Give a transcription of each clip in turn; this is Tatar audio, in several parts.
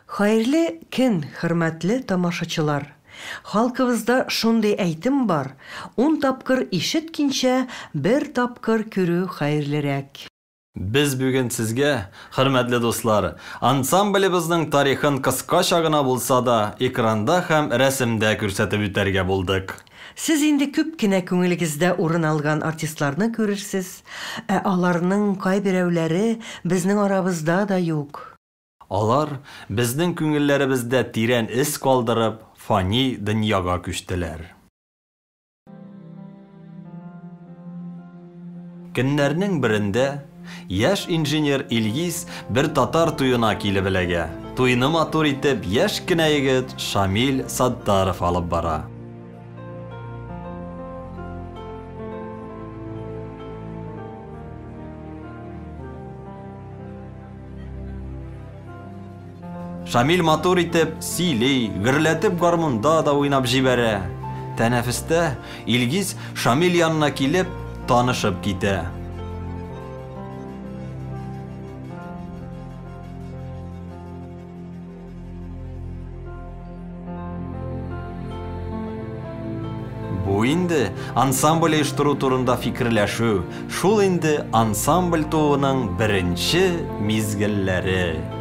Хәерле көн, хөрмәтле тамашачылар! Халкыбызда шундый әйтем бар: ун тапкыр ишеткинчә, бер тапкыр күрү хәерлерәк. Без бүген сезгә, хөрмәтле дуслар, ансамблебызның тарихын кыскача гына булса да экранда һәм рәсемдә күрсәтеп үтәргә булдык. Сез инде күп кенә күңелегездә урын алган артистларны күрерсез, ә аларның кайберәүләре безнең арабызда да юк. Алар, безнең күңелләребездә тирән эз калдырып, фани дөньяга күчтеләр. Көннәрнең берендә яшь инженер Илгиз бер татар туена килеп эләгә. Туйны матур итеп яшь кенә егет Шамил Саттаров алып бара. Шамил матур итеп сөйли, гөрләтеп гармунда да уйнап җибәрә. Тәнәфестә Илгиз Шамил янына килеп, танышып китә. Бу инде ансамбль оештыру турында фикерләшү, шул инде ансамбль тууының беренче мизгелләре.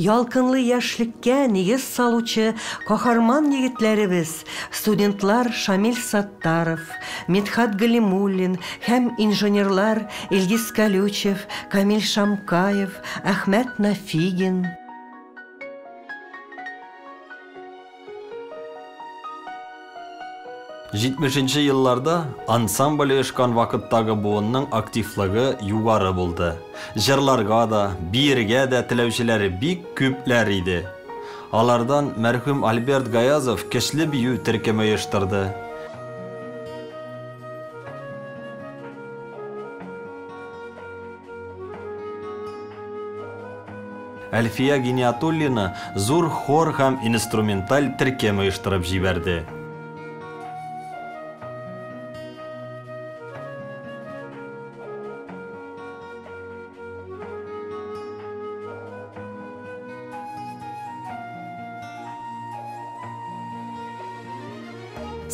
Ялкынлы яшьлеккә нигез салучы каһарман егетләребез, студентлар Шамил Саттаров, Мидхат Галимуллин һәм инженерлар Илгиз Калючев, Камил Шамкаев, Әхмәт Нафигин. Җитмешенче елларда ансамбль оешкан вакыттагы буынның активлыгы югары булды. Җырларга да, биергә дә теләүчеләр бик күпләр иде. Алардан мәрхүм Альберт Гаязов көчле бию төркеме оештырды. Әлфия Гиниатуллина зур хор һәм инструменталь төркем оештырып җибәрде.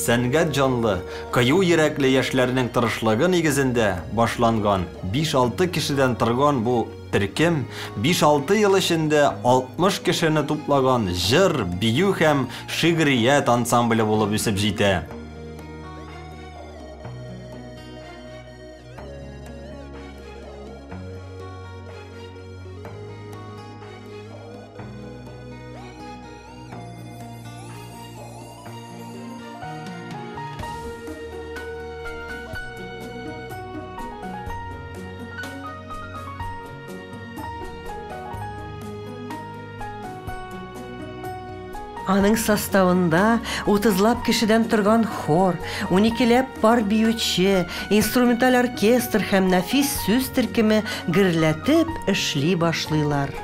Сәнгать җанлы, кыю йөрәкле яшьләрнең тырышлыгы нигезендә башланган 5-6 кешедән торган бу төркем 5-6 ел эчендә 60 кешене туплаган җыр, бию һәм шигърият ансамбле булып үсеп җитә. Аның составында утызлап кешедән торган хор, уникеләп пар биюче, инструменталь оркестр һәм нәфис сүз төркеме гөрләтеп эшли башлыйлар.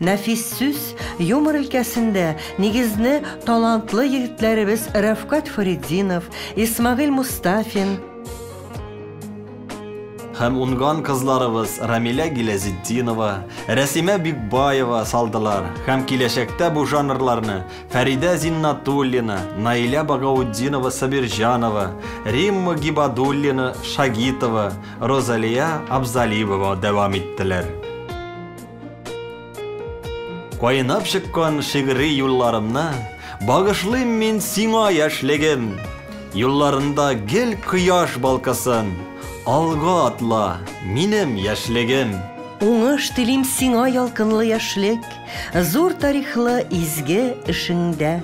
Нәфис сүз юмор өлкәсендә нигезне талантлы егетләребез Рәфкать Фаридинов, Исмәгыйль Мустафин, Һәм уңган кызларыбыз Рамилә Гиләзетдинова, Рәсимә Бикбаева салдылар һәм киләчәктә бу жанрларны Фәридә Зиннатуллина, Наилә Багаутдинова Сабирҗанова, Римма Гибадуллина Шагитова, Розалия Абзалиева дәвам иттеләр. Кайнап чыккан шигъри юлларымны Багышлыйм мин сиңа, яшьлегем. Юлларында гел кояш балкысын, Алга атла, минем яшьлегем. Уңыш телим сиңа, ялкынлы яшьлек, Зур тарихлы изге эшеңдә.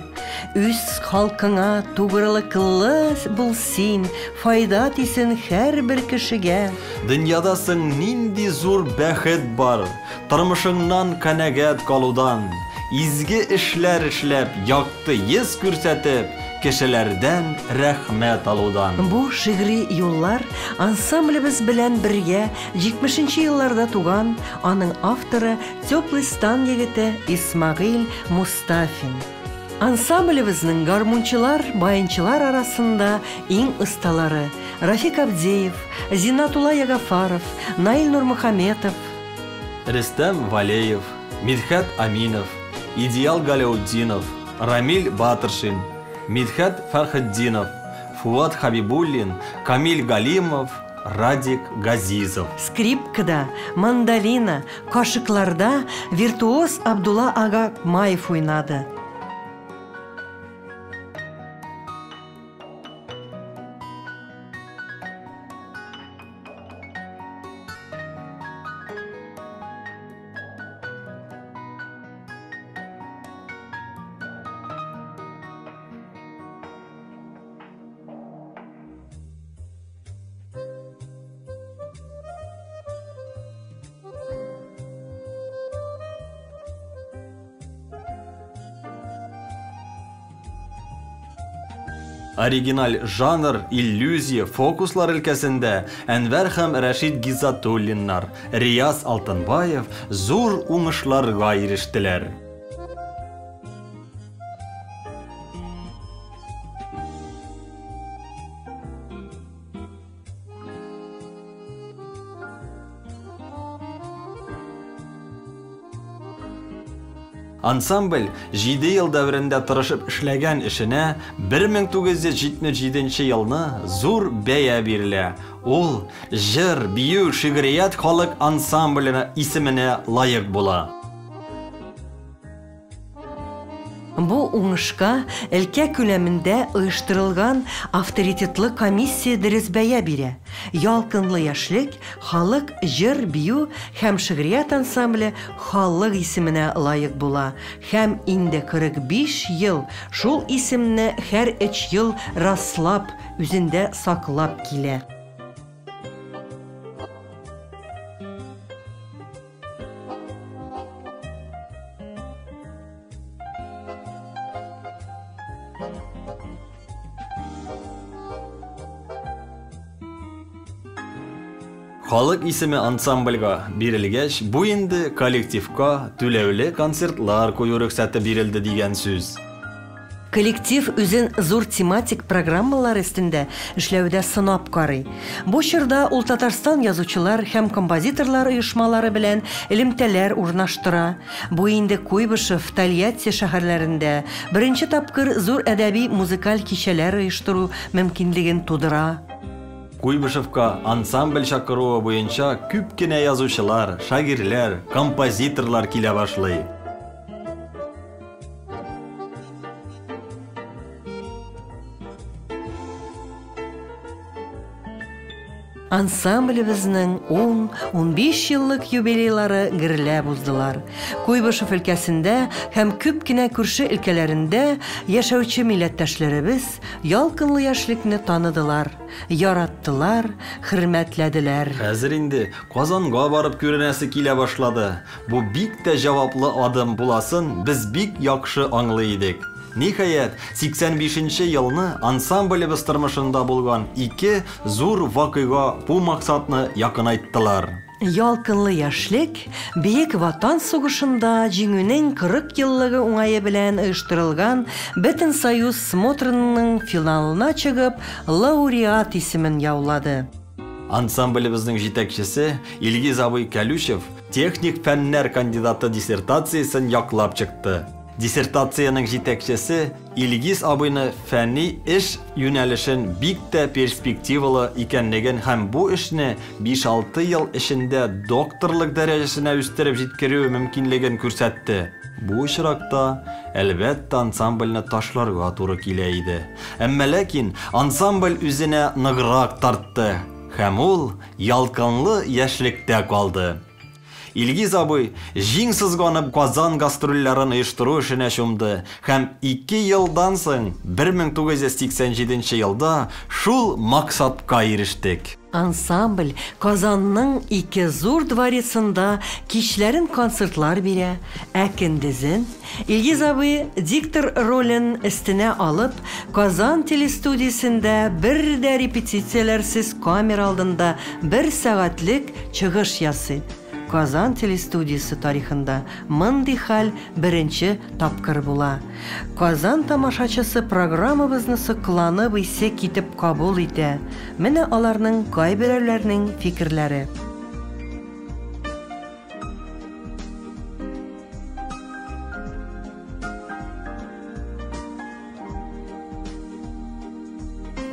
Үз халкыңа тугрылыклы бул син, Файда тисен һәрбер кешегә. Дөньяда соң нинди зур бәхет бар, Тормышыңнан канәгать калудан, Изге эшләр эшләп, якты йөз күрсәтеп, Кешеләрдән рәхмәт алудан. Бу шигъри юллар ансамблебез белән бергә 70 нче елларда туган, аның авторы Теплый стан егете Исмәгыйль Мустафин. Ансамблебезнең гармунчылар, баянчылар арасында иң осталары, Рафик Абдеев, Зиннатулла Ягафаров, Наил Нурмөхәммәтов, Рөстәм Валеев, Мидхәт Аминов, Идеал Галәүтдинов, Рамил Батыршин, Мидхәт Фәрхетдинов, Фуат Хәбибуллин, Камил Галимов, Радик Газизов. Скрипкада, мандолина, кашыкларда виртуоз Абдулла ага Маев уйнады. Оригиналь жанр, иллюзия, фокуслар өлкәсендә Әнвәр һәм Рәшит Гизатуллиннар, Рияз Алтынбаев зур уңышларга ирештеләр. Ансамбль 7 ел дәверендә тырышып эшләгән эшенә 1977 елны зур бәя бирелә. Ул җыр, бию, шигърият халык ансамбленә исеменә лаек була. Бу уңышка өлкә күләмендә оештырылган авторитетлы комиссия дөрес бәя бирә. Ялкынлы яшьлек халык җыр, бию һәм шигърият ансамбле халык исеменә лаек була һәм инде 45 ел шул исемне һәр өч ел раслап, үзендә саклап килә. Халык исеме ансамбльгә бирелгәч, бу инде коллективка түләүле концертлар кую рөхсәте бирелде дигән сүз. Коллектив үзен зур тематик программалар өстендә эшләүдә сынап карый. Бу чорда ул Татарстан язучылар һәм композиторлар оешмалары белән элемтәләр урнаштыра. Бу инде Куйбышев, Тольятти шәһәрләрендә беренче тапкыр зур әдәби музыкаль кичәләр оештыру мөмкинлеген тудыра. Куйбышевка ансамбль чакыруы буенча күп кенә язучылар, шагыйрьләр, композиторлар килә башлый. Ансамблебезнең 10-15 еллык юбилейлары гөрләп уздылар. Куйбышев өлкәсендә һәм күп кенә күрше өлкәләрендә яшәүче милләттәшләребез ялкынлы яшьлекне таныдылар, яраттылар, хөрмәтләделәр. Хәзер инде Казанга барып күренәсе килә башлады. Бу бик тә җаваплы адым буласын без бик яхшы аңлый идек. Ниһаять, 85 нче елны ансамблебез тормышында булган ике зур вакыйга бу максатны якынайттылар. Ялкынлы яшьлек Бөек Ватан сугышында Җиңүнең 40 еллыгы уңае белән оештырылган Бөтенсоюз смотрының финалына чыгып, лауреат исемен яулады. Ансамблебезнең җитәкчесе Илгиз абый Кәлүшев техник фәннәр кандидаты диссертациясен яклап чыкты. Диссертациянең җитәкчесе Илгиз абыйны фәнни эш юнәлешен бик тә перспективалы икәнлеген һәм бу эшне 5-6 ел эчендә докторлык дәрәҗәсенә үстереп җиткерү мөмкинлеген күрсәтте. Бу очракта, әлбәттә, ансамбльне ташларга туры килә иде. Әмма ләкин ансамбль үзенә ныграк тартты һәм ул ялкынлы яшьлектә калды. Илгиз абый җиң сызганып Казан гастрольләрен оештыру эшенә чумды һәм ике елдан соң, 1987 елда шул максатка ирештек. Ансамбль Казанның ике зур дворецында кичләрен концертлар бирә, ә көндезен, Илгиз абый диктор ролен өстенә алып, Казан телестудиясендә бер дә репетицияләрсез камера алдында бер сәгатьлек чыгыш ясый. Казан телестудиясе тарихында мондый хәл беренче тапкыр була. Казан тамашачысы программабызны сокланып исе китеп кабул итә. Менә аларның кайберәүләрнең фикерләре.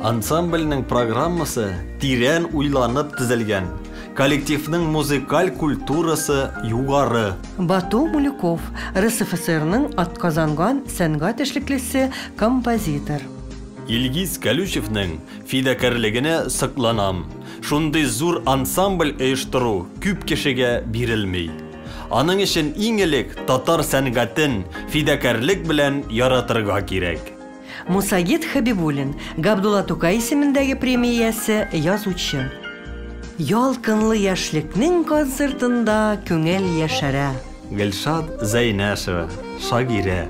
Ансамбльнең программасы тирән уйланып төзелгән. Коллективның музыкаль культурасы югары. Бату Мулюков, РСФСРның атказанган сәнгать эшлеклесе, композитор. Илгиз Кәлүчевнең фидакярлегенә сокланам. Шундый зур ансамбль оештыру күп кешегә бирелми. Аның өчен иң элек татар сәнгатен фидакярлек белән яратырга кирәк. Мусагит Хәбибуллин, Габдулла Тукай исемендәге премия иясе, язучы. Ялкынлы яшьлекнең концертында күңел яшәрә. Гөлшат Зәйнәшева, шагыйрә.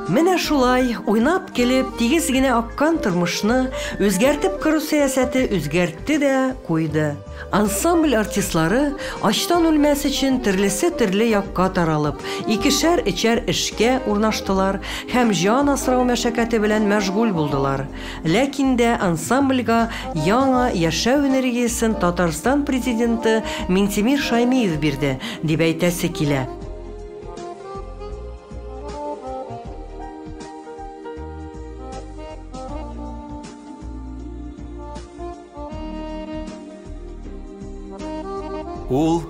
Менә шулай, уйнап килеп, тигез генә аккан тормышны үзгәртеп кору сәясәте үзгәртте дә куйды. Ансамбль артистлары ачтан үлмәс өчен төрлесе төрле якка таралып, икешәр-өчәр эшкә урнаштылар һәм җан асрау мәшәкате белән мәшгуль булдылар. Ләкин дә ансамбльгә яңа яшәү энергиясен Татарстан Президенты Миңтимер Шаймиев бирде, дип әйтәсе килә. Ул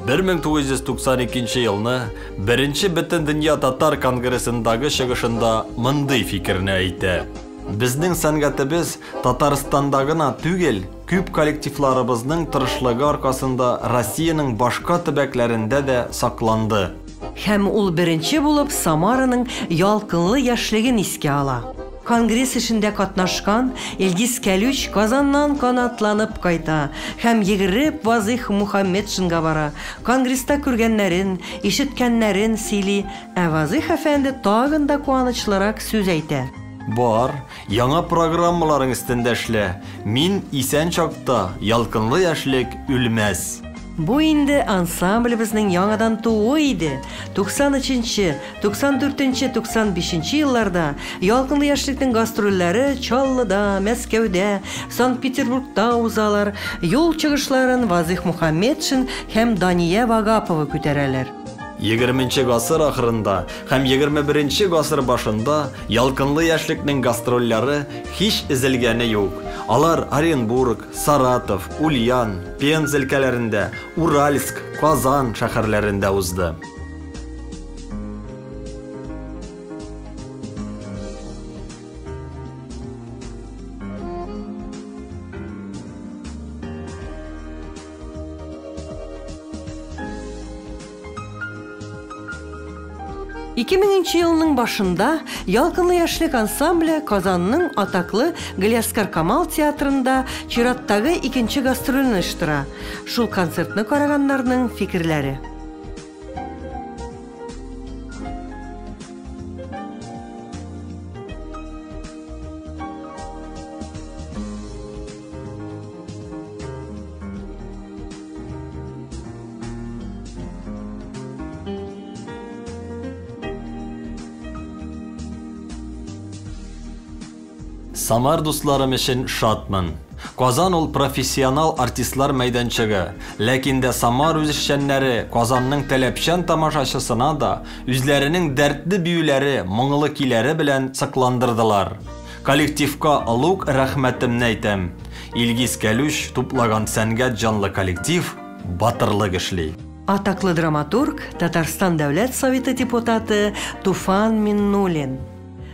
1992 елны Беренче Бөтендөнья татар конгрессындагы чыгышында мондый фикерне әйтә. Безнең сәнгатебез Татарстанда гына түгел, күп коллективларыбызның тырышлыгы аркасында Россиянең башка төбәкләрендә дә сакланды. Һәм ул беренче булып Самараның ялкынлы яшьлеген искә ала. Конгресс эшендә катнашкан Илгиз Кәлүч Казаннан канатланып кайта һәм йөгереп Вазыйх Мухаммедшинга бара, конгресста күргәннәрен, ишеткәннәрен сөйли, ә Вазыйх әфәнде тагын да куанычлырак сүз әйтә. Бар, яңа программаларың өстендә эшлә. Мин исән чакта ялкынлы яшьлек үлмәс. Бу инде ансамблебезнең яңадан тууы иде. 93 нче, 94 нче, 95 нче елларда Ялкынлы яшьлекнең гастрольләре Чаллыда, Мәскәүдә, Санкт-Петербургта узалар, юл чыгышларын Вазыйх Мухаметшин һәм Дания Вагапова күтәрәләр. Егерменче гасыр ахырында һәм 21 гасыр башында Ялкынлы яшьлекнең гастрольләре һич өзелгәне юк. Алар Оренбург, Саратов, Ульян, Пенза өлкәләрендә, Уральск, Казан шәһәрләрендә узды. 2000 елның башында Ялкынлы яшьлек ансамбле Казанның атаклы Галиәсгар Камал театрында чираттагы икенче гастролен оештыра. Шул концертны караганнарның фикерләре. Самар дусларым өчен шатмын. Казан ул профессионал артистлар мәйданчыгы. Ләкин дә Самар үзешчәннәре Казанның таләпчән тамашачысына да үзләренең дәртле биюләре, моңлы көйләре белән сокландырдылар. Коллективка олуг рәхмәтемне әйтәм. Илгиз Кәлүш туплаган сәнгать җанлы коллектив батырлык эшли. Атаклы драматург, Татарстан Дәүләт Советы депутаты Туфан Миннуллин.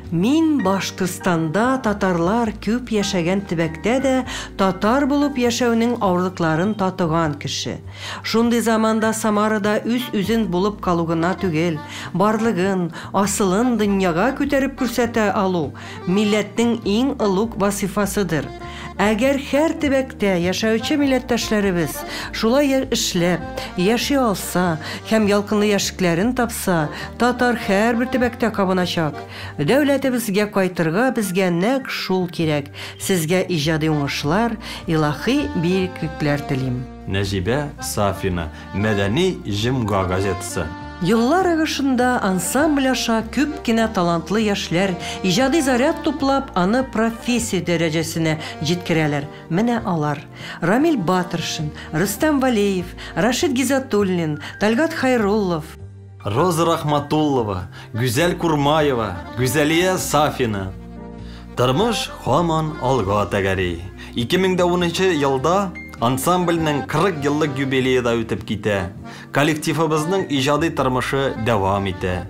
Мин Башкортстанда татарлар күп яшәгән төбәктә дә татар булып яшәүнең авырлыкларын татыган кеше. Шундый заманда Самарада үз-үзен булып калу гына түгел, барлыгын, асылын дөньяга күтәреп күрсәтә алу, милләтнең иң олуг вазыйфасыдыр. Әгәр һәр төбәктә яшәүче милләттәшләребез шулай эшләп, яши алса һәм ялкынлы яшьлекләрен тапса, татар һәрбер төбәктә кабыначак. Дәүләтебезгә кайтырга безгә нәкъ шул кирәк. Сезгә иҗади уңышлар, илаһи биеклекләр телим. Нәҗибә Сафина, Мәдәни җомга газетасы. Еллар агышында ансамбль аша күп кенә талантлы яшьләр иҗади заряд туплап, аны профессия дәрәҗәсенә җиткерәләр. Менә алар, Рамил Батыршин, Рөстәм Вәлиев, Рашит Гизатуллин, Тәлгать Хәйруллов. Роза Рахматуллова, Гүзәл Курмаева, Гүзәлия Сафина. Тормыш һаман алга тәгәри. 2010 елда ансамбльнең 40 еллык юбилее да үтеп китә. Коллективыбызның иҗади тормышы дәвам итә.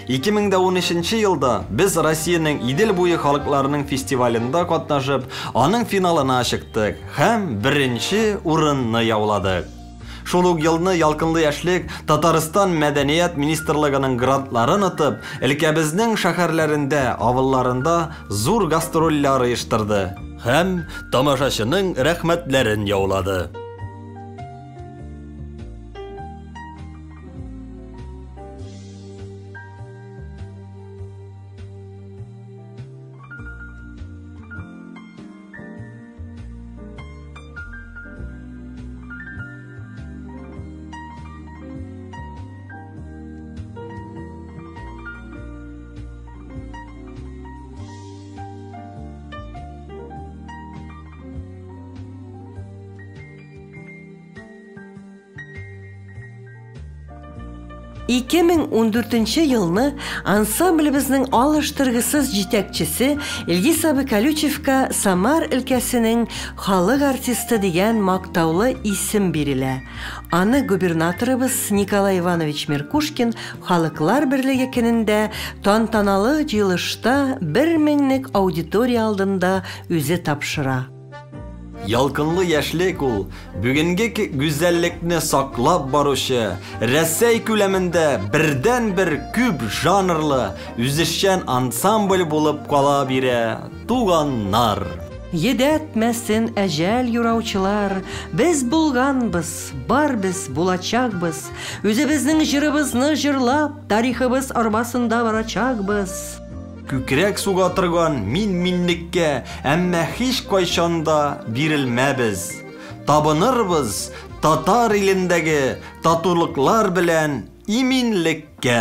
2013 елда без Россиянең Идел буе халыкларының фестивалендә катнашып, аның финалына чыктык һәм беренче урынны яуладык. Шул ук елны Ялкынлы яшьлек Татарстан Мәдәният министрлыгының грантларын отып, өлкәбезнең шәһәрләрендә, авылларында зур гастрольләр оештырды һәм тамашачының рәхмәтләрен яулады. 2014 елны ансамблебезнең алыштыргысыз җитәкчесе Илгиз абый Колючевка Самар өлкәсенең халык артисты дигән мактаулы исем бирелә. Аны губернаторыбыз Николай Иванович Меркушкин Халыклар берлеге көнендә тантаналы җыелышта бер меңлек аудитория алдында үзе тапшыра. Ялкынлы яшьлек ул, бүгенге гүзәллекне саклап баручы, Рәсәй күләмендә бердәнбер күп жанрлы, үзешчән ансамбль булып кала бирә, туганнар. Йөдәтмәсен әҗәл юраучылар, без булганбыз, бар без, булачакбыз. Үзебезнең җырыбызны җырлап, тарихыбыз арбасында барачакбыз. Күкрәк суга торган мин-минлеккә, әмма һич кайчан да бирелмәбез. Табынырбыз татар илендәге татулыклар белән иминлеккә.